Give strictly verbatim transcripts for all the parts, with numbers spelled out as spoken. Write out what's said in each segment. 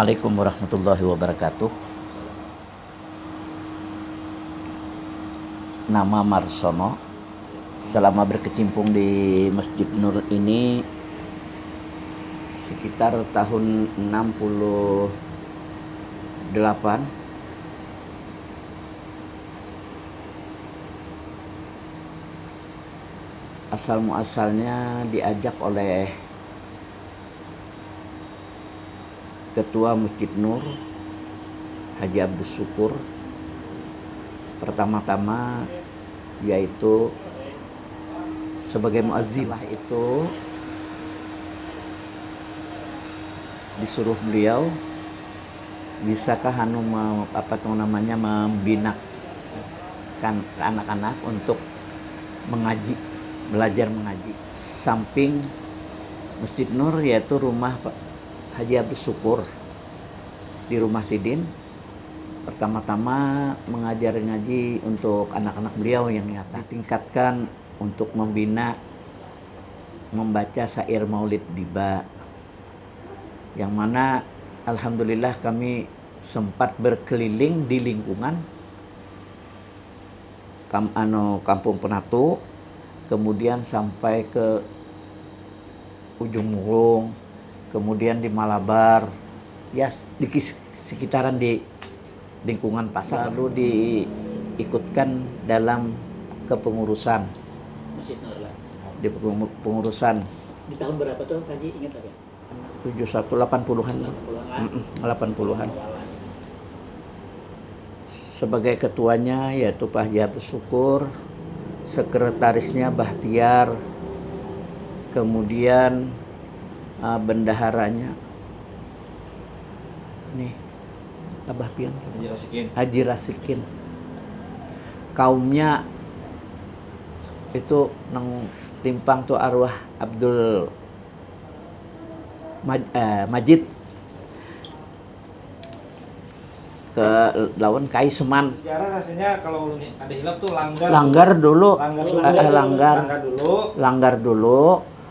Assalamualaikum warahmatullahi wabarakatuh. Nama Marsono. Selama berkecimpung di Masjid Nur ini sekitar tahun enam puluh delapan, asal muasalnya diajak oleh Ketua Masjid Nur, Haji Abdus Syukur, pertama-tama yaitu sebagai muazin. Setelah itu disuruh beliau, bisakah anu me- apa tuh namanya, membina kan anak-anak untuk mengaji, belajar mengaji. Samping Masjid Nur yaitu rumah Pak Haji Abdus Syukur. Di rumah sidin, pertama-tama mengajar ngaji untuk anak-anak beliau yang nyata. Ditingkatkan untuk membina, membaca syair maulid diba. Yang mana alhamdulillah kami sempat berkeliling di lingkungan kam, anu, Kampung Penatu, kemudian sampai ke Ujung Murung, kemudian di Malabar, ya, di kis- sekitaran di lingkungan pasar, lalu diikutkan dalam kepengurusan. Masjid Nur lah. Di pengu- pengurusan. Di tahun berapa tuh, Pak Haji? Ingat apa? Tujuh satu, delapan puluhan lah. Delapan puluhan lah. Mm-mm, delapan puluhan. Sebagai ketuanya yaitu Pak Haji Abdus Syukur, sekretarisnya Bahtiar, kemudian uh, bendaharanya nih, Abah Pian tuh. Haji Rasikin. Haji Rasikin. Kaumnya itu nang timpang tuh arwah Abdul Maj- eh, Majid ke lawan Kai Seman. Sejarah rasanya kalau ulun ada hilap tuh langgar. Langgar dulu. Langgar dulu. Eh, eh, langgar. Langgar dulu. Langgar dulu.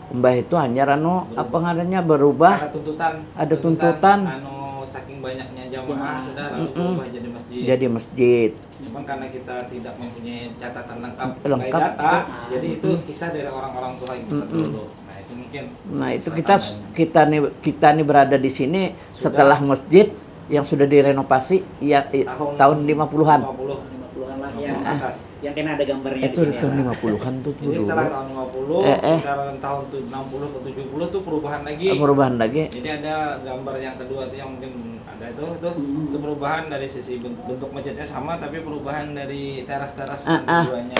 Mbah itu hanyar anu, apa ngarannya, berubah. Ada tuntutan. Ada tuntutan. Anu, saking banyaknya jamaah sudah lalu berubah jadi masjid. Jadi masjid. Cuman karena kita tidak mempunyai catatan lengkap, lengkap, by data, jadi itu kisah dari orang-orang tua gitu dulu. Nah, itu mungkin. Nah, itu kita kita nih kita nih berada di sini setelah masjid yang sudah direnovasi ya, tahun lima puluhan. Lima puluhan lah ya. Yang kena ada gambarnya di sini. Itu tahun lima puluhan tuh. Jadi setelah tahun lima puluh, sekitar tahun enam puluh ke tujuh puluh tuh perubahan lagi. Perubahan lagi. Jadi ada gambar yang kedua tuh yang mungkin ada tuh, tuh, itu perubahan dari sisi bentuk masjidnya sama, tapi perubahan dari teras-teras keduanya.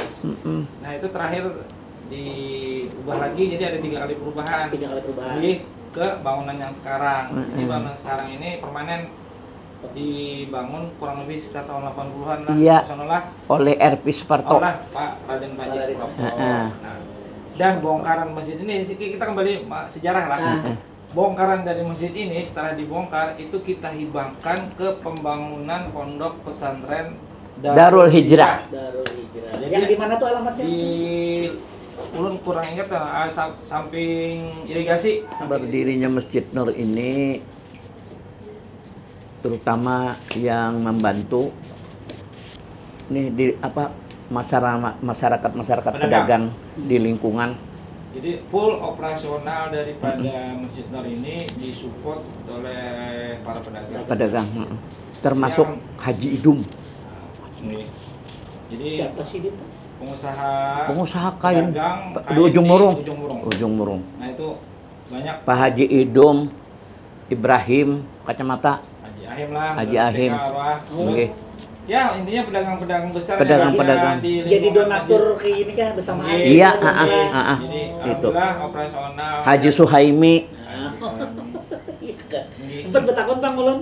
Nah, itu terakhir diubah lagi, jadi ada tiga kali perubahan. Tiga kali perubahan. Lebih ke bangunan yang sekarang. Jadi bangunan sekarang ini permanen dibangun kurang lebih sekitar tahun delapan puluhan lah. Iya. Sonolah. Oleh R P Suparto. Oleh Pak Raden Panji Suparto. Nah, dan bongkaran masjid ini kita kembali sejarah lah. Bongkaran dari masjid ini setelah dibongkar itu kita hibahkan ke pembangunan pondok pesantren Darul Hijrah. Darul Hijrah. Jadi, yang di mana tuh alamatnya? Di ulun kurang ingat, ah, sam- samping irigasi. Berdirinya Masjid Nur ini terutama yang membantu nih di apa masyarakat masyarakat masyarakat pedagang di lingkungan. Jadi full operasional daripada Masjid Nur ini disupport oleh para pedagang. Pedagang, termasuk Haji Idum. Nah, ini. Jadi siapa sih dia? Pengusaha, pengusaha kain di Ujung Murung. Ujung Murung. Nah, itu banyak. Pak Haji Idum, Ibrahim, kacamata. Haji Ahim lah. Haji Ahim. Nggih. Ya, intinya pedagang-pedagang besar. Pedagang-pedagang. Jadi donatur kayak gini kah bersama Haji? Iya, heeh, heeh. Jadi alhamdulillah operasional. Haji Suhaimi. Haji Suhaimi. Iya kan. Sempat bertakon Bang ulun,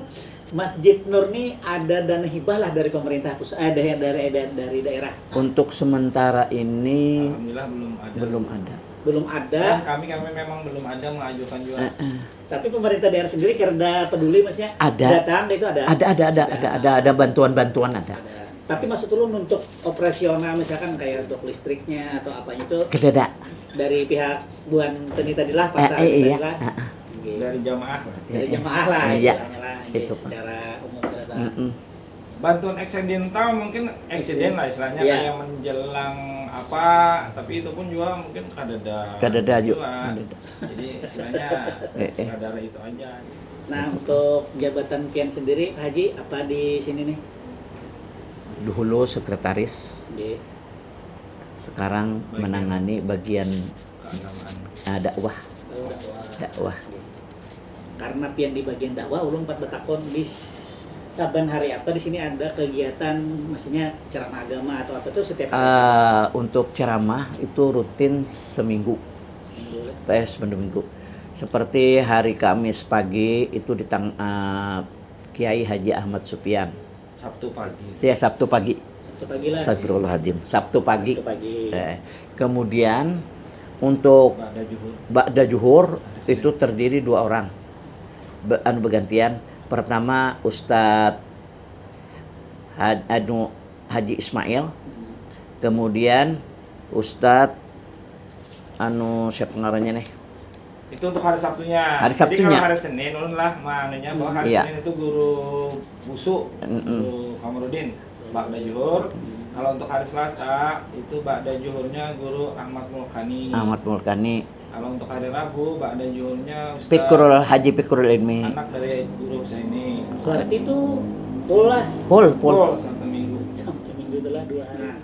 Masjid Nur nih ada dana hibah lah dari pemerintah pusat, eh, dari, dari, dari, dari daerah. Untuk sementara ini alhamdulillah belum ada. Belum ada. Belum ada. Dan kami kami memang belum ada mengajukan juga. Heeh. Tapi pemerintah daerah sendiri karena peduli maksudnya ada. Datang itu ada. Ada ada ada ada ada ada bantuan-bantuan ada. Ada. Tapi maksud ulun untuk operasional misalkan kayak untuk listriknya atau apanya itu kedada dari pihak buan teni tadi lah pasar eh, eh, iya. Tadi lah. Heeh. Dari jamaah lah. Dari jamaah lah iya. Istilahnya lah. Itu, Pak. Secara umum berapa? Mm-mm. Bantuan aksidental mungkin aksiden lah istilahnya, iya, kayak menjelang apa, tapi itu pun juga mungkin kadada, kadada juga. Kadada. Jadi istilahnya eh, eh, sekadar itu aja. Nah, untuk jabatan pian sendiri, Pak Haji, apa di sini nih? Dahulu sekretaris. Oke. Sekarang bagian menangani bagian keagamaan. Ah, dakwah. Oh, dakwah. Dakwah. Oke. Karena pian di bagian dakwah, ulun empat betakon di saban hari apa di sini ada kegiatan, maksudnya ceramah agama atau apa tuh setiap hari? Ah, untuk ceramah itu rutin seminggu. Seminggu, ya? Eh, seminggu. Seperti hari Kamis pagi itu di tang-, ah, Kiai Haji Ahmad Supian. Sabtu pagi. Ya, Sabtu pagi. Sabtu pagi lah. Astagfirullahaladzim. Sabtu pagi. Sabtu pagi. Eh, kemudian untuk ba'da juhur, ba'da juhur itu terdiri dua orang. Be-, anu, bergantian. Pertama Ustadz Haj-, anu, Haji Ismail. Hmm. Kemudian Ustadz anu, siapa ngarannya nih? Itu untuk hari Sabtunya. Hari Sabtunya. Jadi kalau hari Senin, ulun lah manunya bahwa hari Senin itu guru busu, guru Kamarudin, ba'da juhur. Kalau untuk hari Selasa, itu ba'da juhurnya guru Ahmad Mulkani. Ahmad Mulkani. Kalau untuk hari Rabu, ba'da juhurnya Ustaz Fikrul, Haji Fikrul Ilmi. Anak dari guru Husaini. Berarti itu full lah. Full, full. Full, Sabtu Minggu. Sabtu Minggu itulah dua hari. Nah,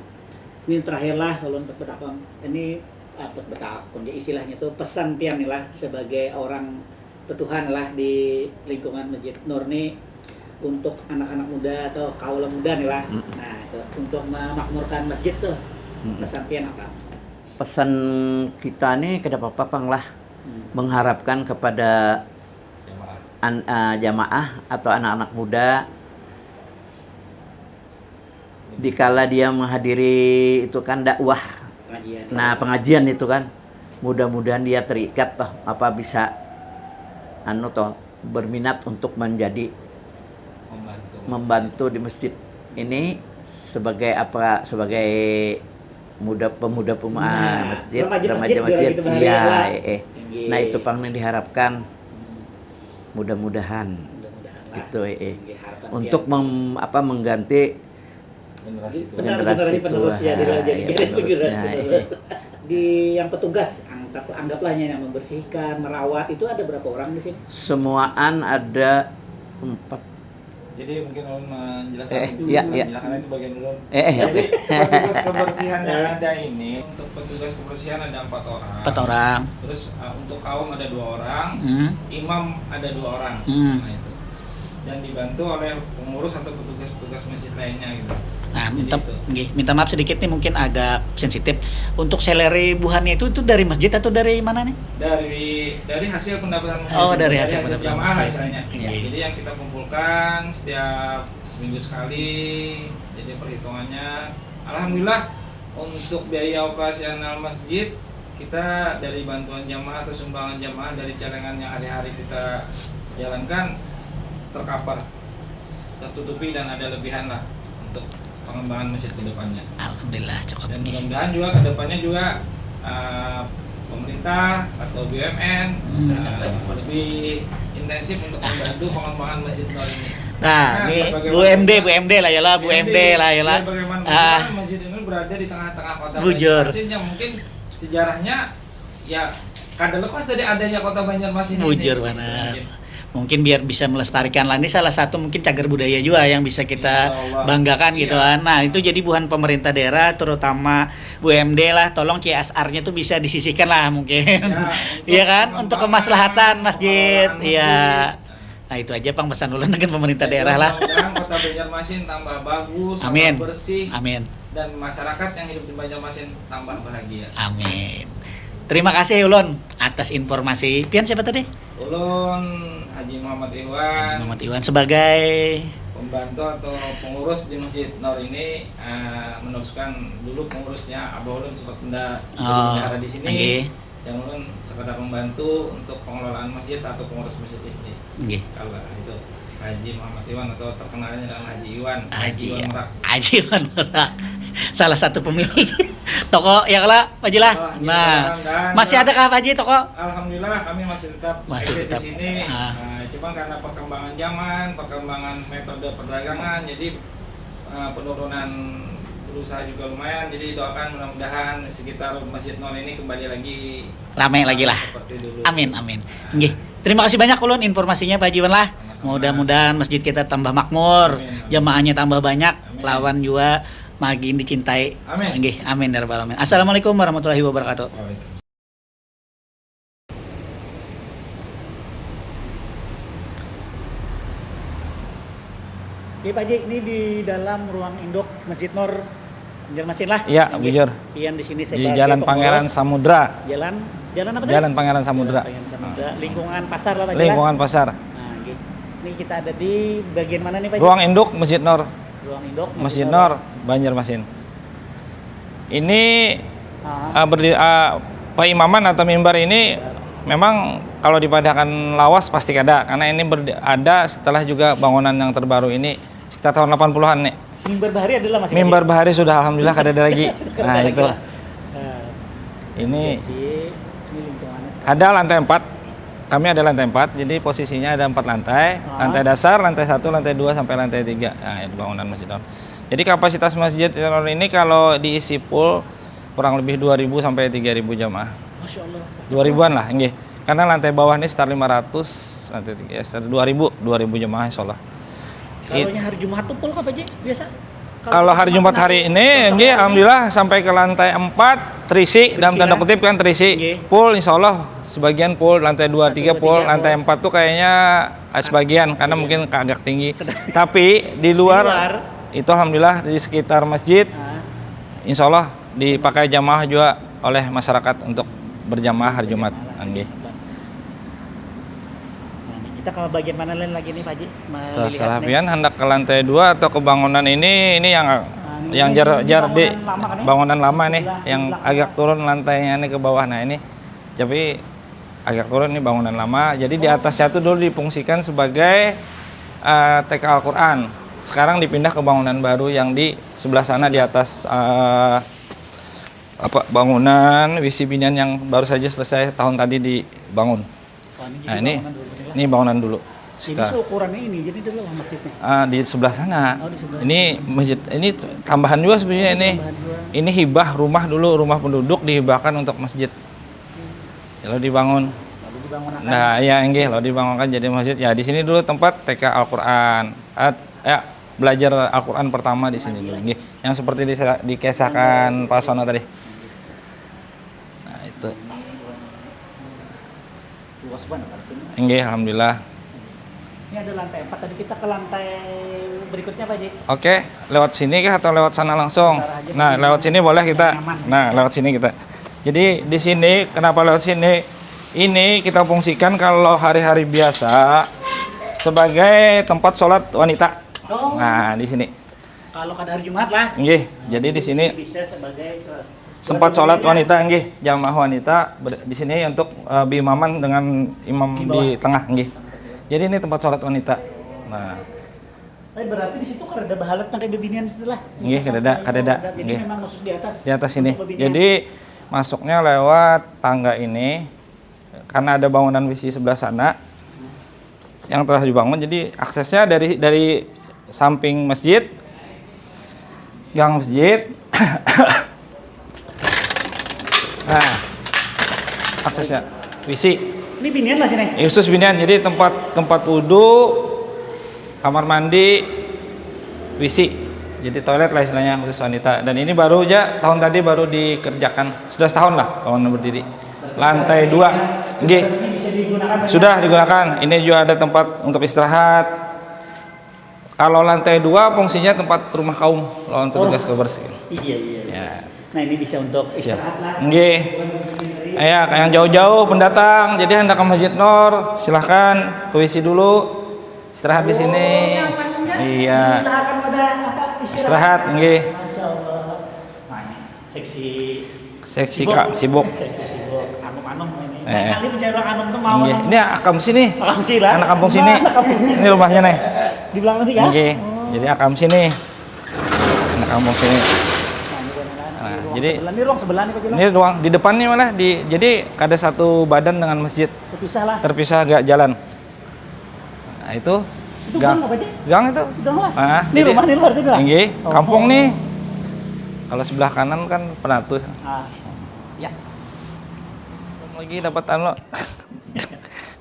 ini terakhir lah, ulun betakon. Ini apa, betakon ya istilahnya tuh, pesan pian nih lah sebagai orang petuhan lah di lingkungan Masjid Nur nih untuk anak-anak muda atau kaula muda nih lah. Mm-mm. Nah, itu untuk memakmurkan masjid tuh, mm-mm, pesan pian apa? Pesan kita nih kada apa-apa pang lah, hmm, mengharapkan kepada jamaah. An-, eh, jamaah atau anak-anak muda dikala dia menghadiri itu kan dakwah. Pengajian. Nah, pengajian itu kan, mudah-mudahan dia terikat toh, apa bisa anu toh, berminat untuk menjadi membantu, membantu di masjid ini sebagai apa, sebagai muda, pemuda pema-, nah, masjid, remaja masjid, remaja masjid. Iya, eh, eh. Nah, itu pang yang diharapkan. Hmm. Mudah-mudahan. Mudah-mudahan lah. Gitu, eh, eh. Untuk mem-, apa, mengganti generasi tua. Benar, generasi penerus, ya, iya, generasi penerus. Di yang petugas, anggap-, anggaplah hanya yang membersihkan, merawat, itu ada berapa orang di sini? Semuaan ada empat. Jadi mungkin ulun menjelaskan, eh, iya, iya, karena itu bagian ulun. Eh, eh, jadi, oke. Petugas kebersihan yang ada ini, untuk petugas kebersihan ada empat orang. Empat orang. Terus, uh, untuk kaum ada dua orang, hmm, imam ada dua orang. Hmm. Nah, itu. Dan dibantu oleh pengurus atau petugas-petugas masjid lainnya gitu. Nah, jadi minta, itu. Nggih, minta maaf sedikit nih, mungkin agak sensitif. Untuk salary buhannya itu, itu dari masjid atau dari mana nih? Dari, dari hasil pendapatan masjid. Oh, dari hasil pendapatan masjid. Dari hasil jamaah lah istilahnya. Iya. Jadi yang kita kumpulkan setiap seminggu sekali, jadi perhitungannya, alhamdulillah, untuk biaya operasional masjid, kita dari bantuan jamaah atau sumbangan jamaah dari celengan yang hari-hari kita jalankan tercover, tertutupi dan ada lebihan lah untuk pengembangan masjid ke depannya. Alhamdulillah, cukup. Dan mudah-mudahan juga ke depannya juga, uh, pemerintah atau B U M N, hmm, uh, lebih intensif untuk membantu pengembangan Masjid Nur ini. Nah, ini Bu M D, Bu M D lah ya lah, Bu M D lah ya lah. Biar bagaimanapun juga masjid ini berada di tengah-tengah kota Banjarmasin yang mungkin sejarahnya ya kada lepas dari adanya kota Banjarmasin ini. Bujur banar. Mungkin biar bisa melestarikan lah. Ini salah satu mungkin cagar budaya juga yang bisa kita banggakan gitu kan. Nah, itu jadi buhan pemerintah daerah, terutama Bu M D lah, tolong C S R-nya tuh bisa disisihkan lah mungkin. Ya, iya kan? Untuk kemaslahatan masjid. Iya. Nah, itu aja pang pesan ulun dengan pemerintah daerah lah. Mudah-mudahan kota Banjarmasin tambah bagus, tambah bersih. Amin. Dan masyarakat yang hidup di Banjarmasin tambah bahagia. Amin. Terima kasih ulun atas informasi. Pian siapa tadi? Ulun Haji Muhammad Iwan. Haji Muhammad Iwan sebagai pembantu atau pengurus di Masjid Nur ini, eh, meneruskan dulu pengurusnya abah ulun sempat benda-, oh, bendahara di sini. Nggih. Dan ulun sekedar membantu untuk pengelolaan masjid atau pengurus masjid di sini. Nggih. Kalau itu Haji Muhammad Iwan atau terkenalnya dengan Haji Iwan. Haji Iwan Merak. Haji Iwan Merak. Salah satu pemilik toko ya kala, Pak Haji lah. Oh, iya, nah, dan masih ada kah, Pak Haji, toko? Alhamdulillah, kami masih tetap eksis di sini. Ah. Nah, Memang karena perkembangan zaman, perkembangan metode perdagangan, jadi eh, penurunan berusaha juga lumayan. Jadi doakan mudah-mudahan sekitar Masjid Nur ini kembali lagi Rame lagi lah. Seperti dulu. Amin, amin. Nggih. Terima kasih banyak ulun informasinya Pak Haji Iwan lah. Mudah-mudahan masjid kita tambah makmur, Amin. Jamaahnya tambah banyak, Amin. Lawan juga makin dicintai. Amin. Nggih, amin ya rabbal alamin. Assalamualaikum warahmatullahi wabarakatuh. Waalaikumsalam. Oke Pak Haji, ini di dalam ruang induk Masjid Nur Banjarmasin lah. Iya, Nggih. Bujur. Pian di sini Di sebagai Jalan pengurus. Pangeran Samudra. Jalan jalan apa tadi? Jalan Pangeran Samudra. Jalan Pangeran Samudra. Lingkungan pasar lah Pak Haji. Lingkungan pasar. Nah, nggih. Ini kita ada di bagian mana nih Pak Haji? Ruang induk Masjid Nur. Ruang induk Masjid Nur, Banjarmasin. Ini Ah, eh, berdi- eh, paimaman atau mimbar ini memang kalau dipadahakan lawas pasti ada, karena ini berdi- ada setelah juga bangunan yang terbaru ini sekitar tahun delapan puluhan nih. mimbar bahari adalah masih Mimbar bahari sudah alhamdulillah kada ada lagi. Nah, itu. Nah, Ini di ini lingkungannya. Ada lantai empat. Kami ada lantai empat, jadi posisinya ada empat lantai. Ah. Lantai dasar, lantai satu, lantai dua, sampai lantai tiga. Nah, itu bangunan Masjid Nur. Jadi kapasitas Masjid Nur ini kalau diisi full kurang lebih dua ribu sampai tiga ribu jamaah. Masya Allah. Dua ribuan lah, nggih. Karena lantai bawah ini sekitar lima ratus, lantai tiga ya sekitar dua ribu, dua ribu jamaah insya Allah. Kalau hari Jumat tuh full apa aja biasa? Kalau hari Jumat hari ini, nggih, alhamdulillah sampai ke lantai empat terisi, dalam tanda kutip kan terisi. Nggih. Full insya Allah, sebagian full, lantai dua tiga full, lantai empat tuh kayaknya ah, sebagian karena mungkin agak tinggi. Tapi di luar, Di luar. Itu alhamdulillah di sekitar masjid, Ah, insya Allah dipakai jamaah juga oleh masyarakat untuk berjamaah hari Jumat. Nggih. Nah, ini kita ke bagian mana lain lagi nih Pak Haji? Melihat Terserah nih. Pian hendak ke lantai dua atau ke bangunan ini, ini yang Nah, ini yang jar, jar di bangunan lama kan, ya? Bangunan lama nih, Sebelah, yang sebelah. Agak turun lantainya nih ke bawah. Nah, ini tapi agak turun nih bangunan lama. Jadi di atasnya tuh dulu difungsikan sebagai eh, T K Al-Quran. Sekarang dipindah ke bangunan baru yang di sebelah sana di atas eh, apa bangunan W C binian yang baru saja selesai tahun tadi dibangun. Wah, Nah, ini bangunan dulu nih lah. Ini bangunan dulu. Ini Sekarang seukurannya ini, jadi itu adalah masjidnya. Ah, di sebelah sana. Oh, di sebelah. Ini masjid, ini tambahan juga sebenarnya ini. Tambahan juga. Ini hibah rumah dulu, rumah penduduk dihibahkan untuk masjid. Lalu dibangun. Lalu dibangun akan. Nah, ya nggih, lalu dibangunkan jadi masjid. Ya, di sini dulu tempat T K Al-Qur'an. At, ya, belajar Al-Qur'an pertama di sini dulu. Nggih, yang seperti disa- dikisahkan Pak Sono tadi. Nah, itu. Luas banget artinya. Nggih, alhamdulillah. Ini ada lantai empat, tadi kita ke lantai berikutnya Pak Haji. Oke, lewat sini kah atau lewat sana langsung? Terserah aja. Nah, lewat sini boleh kita. Nyaman. Nah, lewat sini kita. Jadi di sini kenapa lewat sini? Ini kita fungsikan kalau hari-hari biasa sebagai tempat sholat wanita. Oh. Nah, di sini. Kalau kada hari Jumat lah. Nggih, jadi di sini Bisa sebagai se- sempat sholat wanita nggih, jamaah wanita ber- di sini untuk eh, biimaman dengan imam di tengah nggih. Jadi ini tempat sholat wanita. Nah, Tapi berarti di situ kada ada bahalat nang kayak bebinian situ lah. Nggih, kada ada, kada ada. Jadi Nggih. Memang khusus di atas. Di atas sini. Untuk bebinian. Jadi masuknya lewat tangga ini karena ada bangunan W C sebelah sana yang telah dibangun. Jadi aksesnya dari dari samping masjid, gang masjid. Nah, aksesnya W C. Ini binian lah sini. Ya, khusus binian, jadi tempat tempat wudhu, kamar mandi, W C. Jadi toilet lah istilahnya khusus wanita. Dan ini baru aja tahun tadi baru dikerjakan, sudah setahun lah bangunan berdiri. Lantai dua, nggih, sudah digunakan. Ini juga ada tempat untuk istirahat. Kalau lantai dua fungsinya tempat rumah kaum lawan petugas kebersihan. Iya, iya, iya. Ya. Nah, ini bisa untuk Siap. Istirahat lah. Nggih. Ya, yang jauh-jauh pendatang, jadi hendak ke Masjid Nur, silahkan ke W C dulu. Istirahat di sini. Nyamannya Iya. diusahakan pada apa, Istirahat, nggih. Masya Allah. Nah, ini seksi Seksi Kak, sibuk. Seksi sibuk. Anum-anum ini. Eh. Nah, kali mencari orang anum tuh mau Nggih. anum. Ini akam sini. Akam sih lah. Anak kampung Nah, sini. anak kampung sini. Ini rumahnya nih. Di belakang sih ya? Nggih. Oh. Jadi akam sini. Anak kampung sini. Nah, ini ruangan. Nah, Ini ruang jadi sebelah, ini ruang sebelah nih Pak Jilo. Ini ruang di depan nih malah di jadi kada satu badan dengan masjid. Terpisah lah. Terpisah agak jalan. Nah, itu itu gang, gang apa aja? Gang itu. Gang lah. Ah, ini jadi rumah, ini luar itu lah. Inggih, oh, kampung nih. Kalau sebelah kanan kan Penatus. Ah, ya. Lagi dapat anu.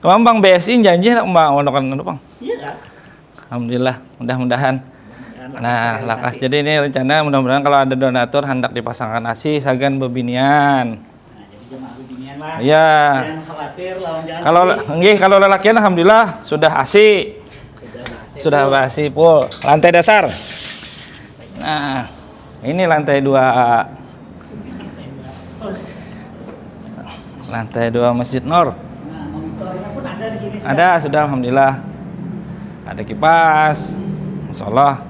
Kemarin Bang B S I janji nak membangun kan anu, Bang. Iya. Alhamdulillah, mudah-mudahan. Nah, lakas. Jadi ini rencana, mudah-mudahan kalau ada donatur handak dipasangkan A C sagan bebinian. Nah, jadi jemaah bebinian lah. Iya. Jangan khawatir lawan jangan. Kalau, nggih, kalau lelakian alhamdulillah sudah A C. Sudah A C. Sudah A C full. Lantai dasar. Nah, ini lantai dua. Lantai dua Masjid Nur. Nah, monitornya pun ada di sini sudah. Ada, sudah, alhamdulillah. Ada kipas. Insya Allah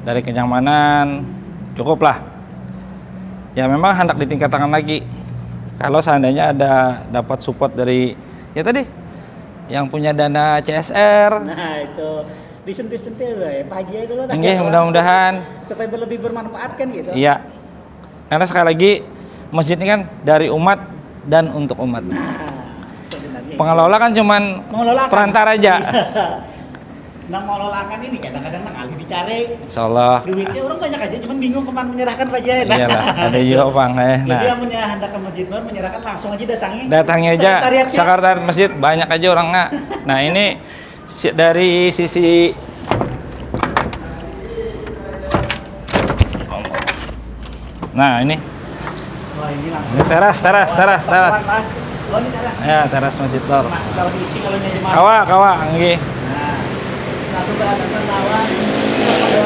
dari kenyamanan cukup lah. Ya, memang hendak ditingkatkan lagi. Kalau seandainya ada dapat support dari, ya tadi, yang punya dana C S R. Nah, itu disentil-sentil lah ya, Pak Haji ya dulu. Nggih, mudah-mudahan. Supaya lebih bermanfaat kan gitu. Iya. Karena sekali lagi, masjid ini kan dari umat dan untuk umat. Nah, sebenarnya. Pengelola kan cuman perantara aja. Nah, mengelolakan ini kadang-kadang nang alih dicari. Insya Allah. Duitnya orang banyak aja, cuman bingung kemana menyerahkan, Pak Jai. Nah. Iyalah, ada juga, Bang, eh. Jadi, nah, yang punya hendak ke Masjid Nur, menyerahkan langsung aja datangi. Datangi aja, sekretariatnya. Sekretariat masjid banyak aja orangnya. Nah, ini si-, dari sisi, nah, ini. Wah, ini langsung. Ini teras, teras, teras, teras. Oh, ini teras. Ya, teras Masjid Nur. Masih tahu diisi kalau nya jemaah. Kawa, kawa, nggih. Nah, langsung berhadapan lawan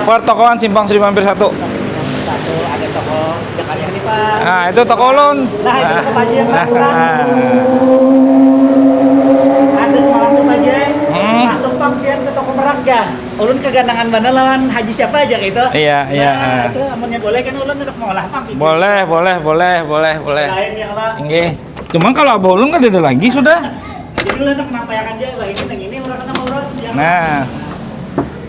pertokoan Simpang Sudimampir satu. Satu, ada toko Jakalia nih, Pak. Nah, itu toko ulun. Nah, itu toko Pak Haji yang kurang. Ada semalam tuh, Pak Haji. Hmm. Masuk pang pian ke toko merak ya. Ulun keganangan mana lawan Haji siapa aja gitu. Iya, iya. Nah, itu amunnya boleh kan ulun udah mengolah pang gitu. Boleh, boleh, boleh, boleh, boleh. Lain ya, Pak. Nggih. Cuman kalau abah ulun kan ada lagi sudah. Jadi ulun nak menyampaikan aja, Pak, ini nang ini orang kena ngurus ya. Nah.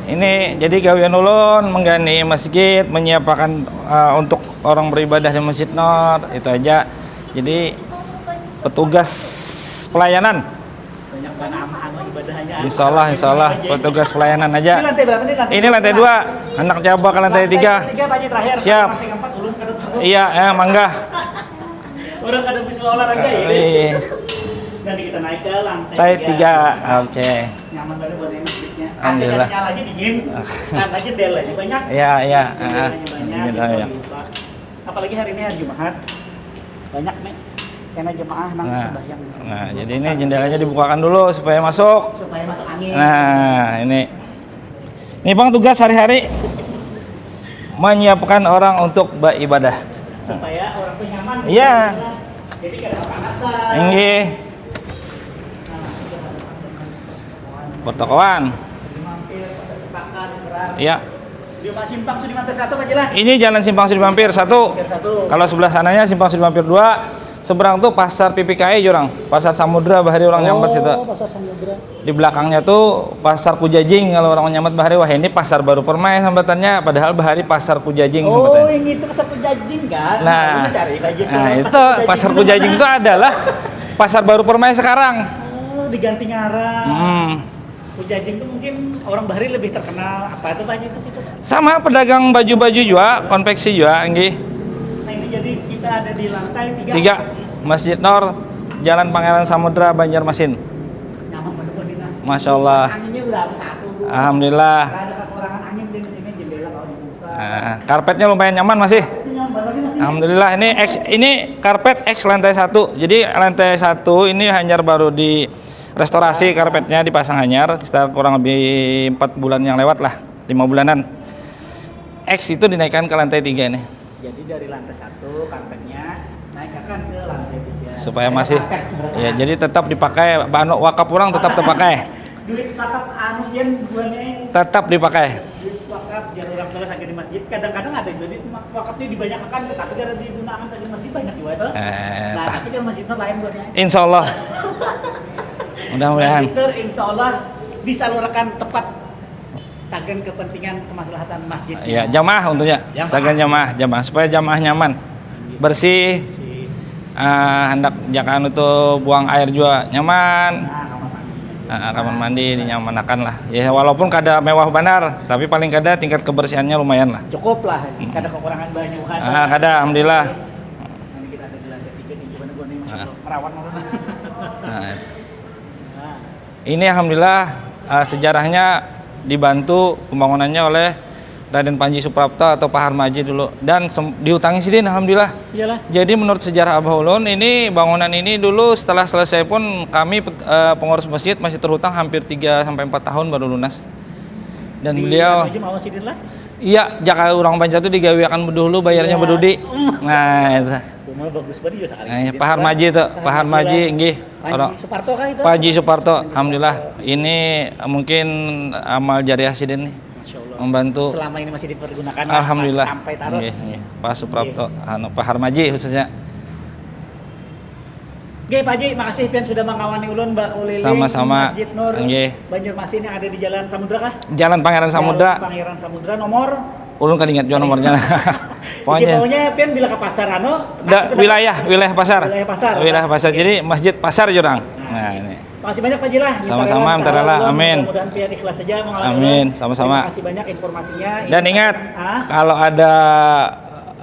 Ini jadi gawian ulun menggani masjid, menyiapakan, eh, untuk orang beribadah di Masjid Nur, itu aja. Jadi petugas pelayanan. Banyak banget amal ibadahnya. Insya Allah, insya Allah, petugas pelayanan aja. Ini lantai berapa nih? Lantai dua. Ini lantai dua. Anak coba ke lantai tiga. Lantai tiga, Pak Haji, terakhir. Siap. Lantai empat, ulun kada tahu. Iya, eh, mangga. Orang kada bisa olahraga ya. Iya. Nanti kita naik ke lantai tiga. Tiga, oke. Nyaman banget buat yang masjidnya. Alhamdulillah. A C-nya lagi dingin. Ah. Karena jendelanya banyak. Iya, iya. Jendelanya banyak. Jendela, ya. Apalagi hari ini hari Jumat. Banyak nih. Karena jemaah nang sembahyang. Nah, jadi ini jendelanya dibukakan dulu supaya masuk. Supaya masuk angin. Nah, ini. Ini, Bang, tugas hari-hari menyiapkan orang untuk beribadah. Supaya orang tuh nyaman. Iya. Jadi kada kepanasan. Inggih. Pertokoan. Iya. Simpang Sudimampir satu aja lah. Ini jalan Simpang Sudimampir satu. Kalau sebelah sananya Simpang Sudimampir dua. Seberang tuh pasar P P K I jurang, pasar Samudra bahari orang nyambat situ. Oh, pasar Samudra. Di belakangnya tuh pasar Kujajing kalau orang nyambat bahari, wah, ini pasar baru permai sambatannya, padahal bahari pasar Kujajing sambatannya. Oh, ini itu pasar Kujajing kan? Nah, nah, itu pasar Kujajing itu adalah pasar baru permai sekarang. Oh, diganti ngaran. Hmm. Kujajing tuh mungkin orang bahari lebih terkenal apa tuh, Pak Haji, itu situ? Sama, pedagang baju-baju juga, konveksi juga, nggih. Nah, ini jadi kita ada di lantai tiga. Tiga, Masjid Nur, Jalan Pangeran Samudra, Banjarmasin. Nyaman banget, Pak, ini, nah. Masya Allah. Anginnya udah satu. Alhamdulillah. Nggak ada kekurangan angin di sini, jendela kalau dibuka. Nah, karpetnya lumayan nyaman masih. Itu nyaman banget masih. Alhamdulillah, ini X, ini karpet X lantai satu. Jadi lantai satu ini hanyar baru di restorasi, karpetnya dipasang hanyar sekitar kurang lebih empat bulan yang lewat lah, lima bulanan. X itu dinaikkan ke lantai tiga nih. Jadi dari lantai satu karpetnya naikkan ke lantai tiga. Supaya masih, karpet, ya, jadi tetap dipakai, anu, wakaf orang tetap terpakai. Duit wakaf anu pian buannya. Tetap dipakai. Duit wakaf, jar orang tua sakit di masjid. Kadang-kadang ada juga duit wakafnya dibanyakan, tetapi kada digunakan sakit masjid banyak juga itu. Eh, nah, tapi kan masjid itu lain buatnya. Insya Allah. Mudah-mudahan. Masjid itu insya Allah disalurkan tepat sagan kepentingan kemaslahatan masjidnya. Ya, jamaah untuknya. Jamaah. Sagan jamaah, jamaah supaya jamaah nyaman. Bersih. Bersih. Ah, hendak jakan itu buang air juga nyaman. Nah, kamar mandi. Ah, kamar mandi dinyamanakan lah. Ya, walaupun kada mewah banar, tapi paling kada tingkat kebersihannya lumayan lah. Cukup lah, kada kekurangan banyu kan. Ah, kada, alhamdulillah. Ini kita ada di lantai tiga nih, gimana gua nih, masya Allah, merawat mana? Nah, ini alhamdulillah, eh, sejarahnya dibantu pembangunannya oleh Raden Panji Suprapto atau Pak Harmaji dulu, dan sem- diutangi sidin, alhamdulillah. Iyalah. Jadi menurut sejarah Abah Ulun ini, bangunan ini dulu setelah selesai pun kami pet- eh, pengurus masjid masih terhutang hampir tiga sampai empat tahun baru lunas. Dan Di beliau anu aja mau sidin lah. Iya, jaka urang banjar tu digawiakan bedulu, bayarnya Iya. Bedudi. Emas. Nah, itu. Rumah bagus banget juga sekali. Nah, Pak Harmaji tu, Pak Harmaji, inggih. Panji Suparto kah itu? Panji Suparto, alhamdulillah. Ini mungkin amal jariah sidin nih, Masya Allah. membantu. Selama ini masih dipergunakan. Alhamdulillah. Sampai terus. Inggih, inggih. Pak Suprapto, anu, Pak Harmaji khususnya. Oke, Pak Haji, makasih pian sudah mengawani ulun bakeliling Sama-sama. Masjid Nur Inggih. Banjarmasin yang ada di Jalan Samudra kah? Jalan Pangeran Samudra. Jalan Pangeran Samudra, nomor. Ulun kada ingat juga nomornya. Jadi Pokoknya pokoknya pian bila ke pasar anu, da, wilayah, wilayah pasar. Wilayah pasar. Wilayah pasar. Jadi masjid pasar jurang. Nah, ini. Makasih banyak Pak Haji lah. Sama-sama, Minta minta rela. Allah, Amin. Mudah-mudahan pian ikhlas saja mengalami Amin. Allah. Sama-sama. Terima kasih banyak informasinya. Dan ingat, Ah? kalau ada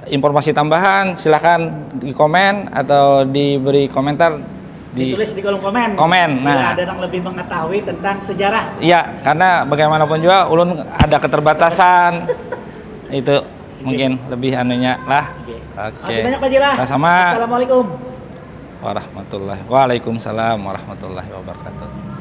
informasi tambahan, silahkan di komen atau diberi komentar di Ditulis di kolom komen. Komen, Bila nah. Ada yang lebih mengetahui tentang sejarah. Iya, karena bagaimanapun juga ulun ada keterbatasan. Itu mungkin lebih anunya lah. Oke. Oke. Makasih banyak Pak Haji lah. Sama-sama. Assalamualaikum. Warahmatullahi. Waalaikumsalam warahmatullahi wabarakatuh.